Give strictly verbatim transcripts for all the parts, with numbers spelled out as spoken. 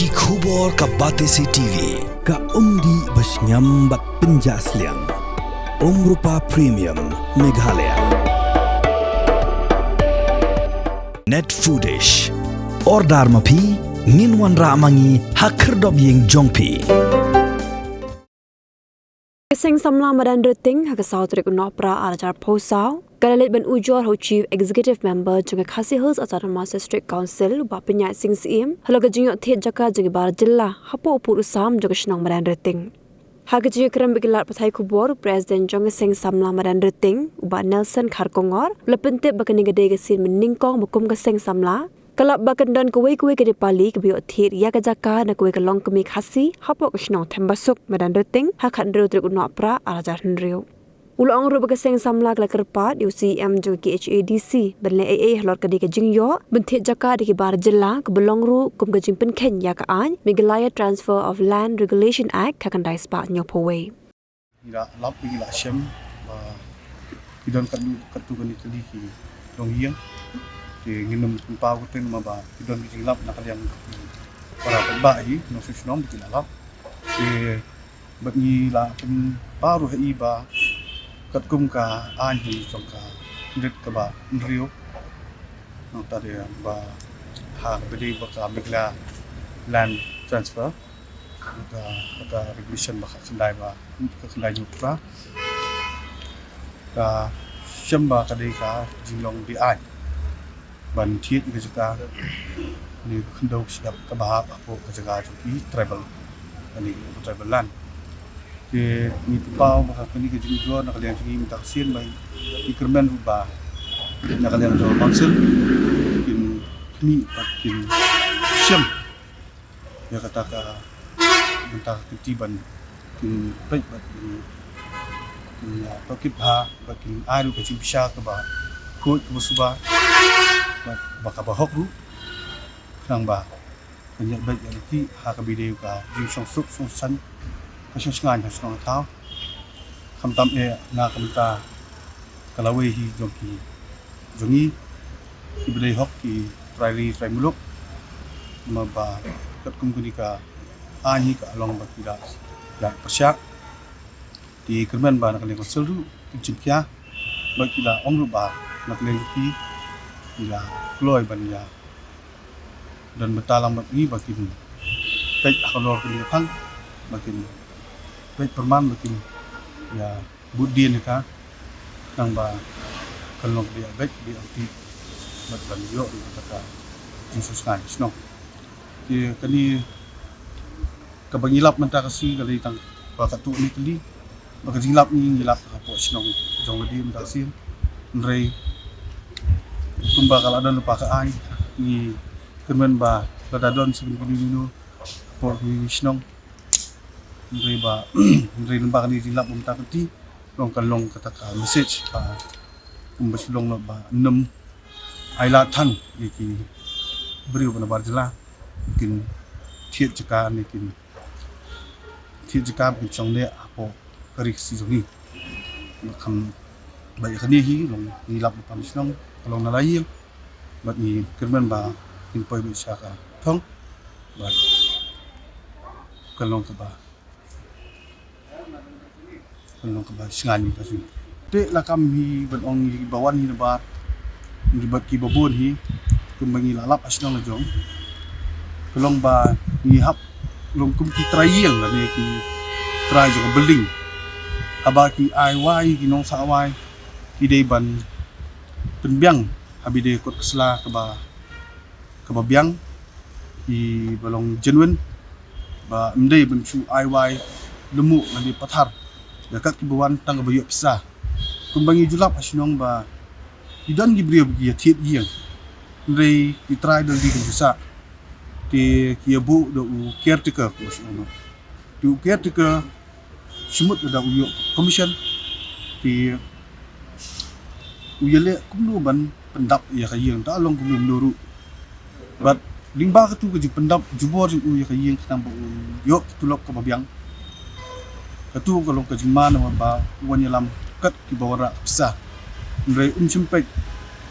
Ki khubor ka Batesi T V, ka umdih ba shngiam bad pynjah sliang. Umrupa Premium, Meghalaya. Net Foodish. Order ma phi, ngin wanrah ma ngi ha khyrdop ïing jong phi. Ka Seng Samla Madan Nriting ha ka saw tarik u Nohprah ar hajar arphew saw ka la leit ban ujor ha u Chief Executive Member jong ka Khasi Hills Autonomous District Council, u Bah Pynïaid Sing Syiem, halor ka jingïoh thied jaka jong ki bar jylla hapoh u pud u sam jong ka shnong Madan Nriting. Ha ka jingïakren bad ki lad pathai khubor, u President jong ka Seng Samla Madan Nriting, u Bah Nelson Kharkongor, u la pyntip ba kane ka dei ka sien mynnyngkong ba kum ka Seng Samla ka lap ba kan don kawei kawei ka Nepali kaba ïoh thied ïa ka jaka na kawei ka longkmie Khasi hapoh ka shnong Thembasuk, Madan Nriting, ha ka khathynriew tarik u Nohprah ar hajar hynriew. U la ong ruh ba ka Seng Samla ka la kyrpad ïa u C E M jong ka K H A D C ban leh ei ei halor kane ka jingïoh ban thied jaka da ki bar jylla, kaba long ruh kum ka jingpynkheiñ ïa ka aiñ Meghalaya Transfer of Land Regulation Act khatkhyndai spah hynñiewphew wei. Ngi la lap, ngi la shem ba ki don katto katne tylli ki longïing. Te ngin ym pynpaw kyrteng namar ba ki don ki jinglap na ka liang ki para paidbah hi nongshong shnong ba ki la lap. Te bad ngi la pynpaw ruh ha i ba katkum ka aiñ hi jong ka rit kaba hynriew, nangta de ba ha kaba dei ba ka Meghalaya Land Transfer, ka, ka regulation ba khatkhyndai ba, khatkhyndai hynñiewphew phra, ka shem ba ka dei ka jinglong beaiñ ban thied ka jaka ne ka khyndew ka shyiap kaba hap hapoh ka jaka jong ki tribal, ne ka tribal land. Te ngi pynpaw ba ka kane ka jingujor na ka liang jong ngi mynta ka sien ba ngi kyrmen ruh ba na ka liang jong ka council kin khmih bad kin shem ïa kata ka, mynta ka kynti ban kin peit bad kin, kin, ah, tohkit bha bad kin ai ruh ka jingpisa kaba khuid kaba suba bad ba kaba hok ruh, khnang ba kan ïa beit ïa lynti ha kaba ïadei ka jingshong suk shong saiñ, ka shong shngaiñ ha shnong ha thaw. Khamtam eh na ka bynta ka lawei hi jong ki, jong ngi kiba dei hok ki trai ri trai muluk. Namar ba katkum kane ka aiñ hi ka long ba ki la, la pyrshah. Te kyrmen ba na ka liang council ruh kin shim khia bad ki la ong ruh ba na ka liang ki, ki la kloi ban ïa don bynta lang bad ngi ba kin peit halor kane ka phang, ba kin peit pyrman, ba kin ïa bud dien ïa ka, khnang ba kan long ba ïa beit ba ïa lynti bad ban ïoh ruh kata ka jingshong shngaiñ shnong. Te kane kaba ngi lap mynta ka sngi ka dei tang ba katto katne tylli, ba ka jinglap ngi, ngi lap hapoh shnong jong lade mynta ka sngi. Hynrei kumba ka la don lypa ka aiñ, ngi kyrmen ba lada don sha kino kino hapoh ki shnong, hynrei ba, hynrei lyngba kane ka jinglap mynta ka sngi, long, kan long kata ka message ba kumba shu long noh ba ym ai lad than ïa ki briew ba na bar jylla kin thied jaka ne kin thied jaka ba kin shong leh hapoh ka ri Khasi jong ngi. Bad kham, bad ïa kane hi long ngi lap lypa na shnong, ka long na la ïing. Bad ngi kyrmen ba kin poi beit sha ka thong bad kan long kaba, kan long kaba shngaiñ mynta ka sngi. Te la kam hi ban ong ïa kiba wan hi na bar, bad kiba bun hi, kumba ngi la lap ha shnong la jong, ka long ba ngi hap long kum ki trai ïing lane ki trai jong ka building. Haba ki ai wai, ki nongsah wai, ki dei ban pynbiang ha ba dei kot ka sla kaba, kaba biang, kiba long genuine, ba ym dei ban shu ai wai lymmuh lane pathar ïa kat kiba wan tang kaba ïoh pisa. Kumba ngi ju lap ha shnong ba ki don ki briew ba ki ïa thied ïing, hynrei ki trai da lade ki ju sah, te ki ïa buh da u caretaker, kumba shu ong. Te u caretaker, shimut lada u ïoh commission, te u ïaleh kumno ban pyndap ïa ka ïing, da long kumno kumno ruh. Bad lyngba katu ka jingpyndap jubor jong u ïa ka ïing khnang ba u ïoh ka tulop kaba biang, katu ka long ka jingma namar ba u wan ïalam kat kiba wanrah ka pisa. Hynrei um shym peit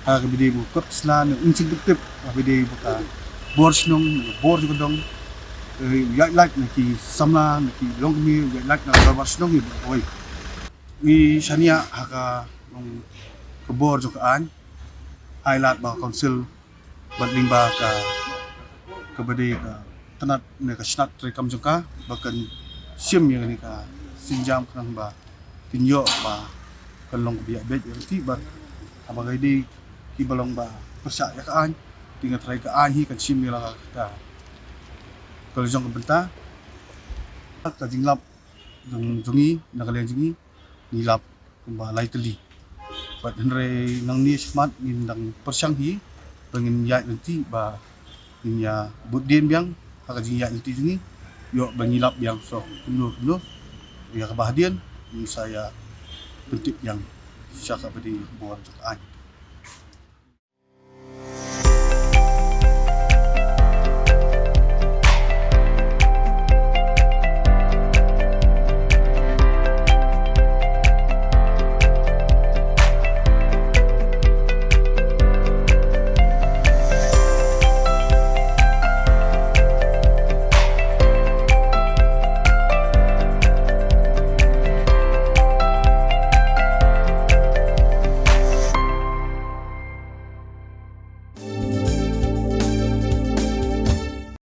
ha kaba dei ba kot ka sla, ne um shym tip tip ha kaba dei ba ka bor shnong, ne ka bor jong ka dong, eh, ïaid lait na ki samla, na ki longkmie, ïaid lait na ka dorbar shnong hi baroh kawei. Ngi shaniah ha ka long ka bor jong ka aiñ, ai lad ba ka council bad lyngba ka, kaba dei ka tnat ne ka shnat treikam jong ka ba kan shim ïa kane ka sienjam khnang ba kin ïoh ba kan long kaba ïaid beit ïa ka ti bad haba ka dei kiba long ba pyrshah ïa ka aiñ, te nga tharai ka aiñ hi kan shim ïa la ka, ka la jong ka bynta. Ka jinglap jong, jong ngi na ka liang jong ngi, ngi lap kumba lai tylli. Bad hynrei nangne shakhmat ngin dang pyrshang hi ba ngin ïaid lynti ba ngin ïa bud dien biang ha ka jingïaid lynti jong ngi, ïoh ba ngi lap biang. So kumno kumno ïa kaba hadien ngin sa ïa pyntip biang sha kaba dei ka bor jong ka aiñ.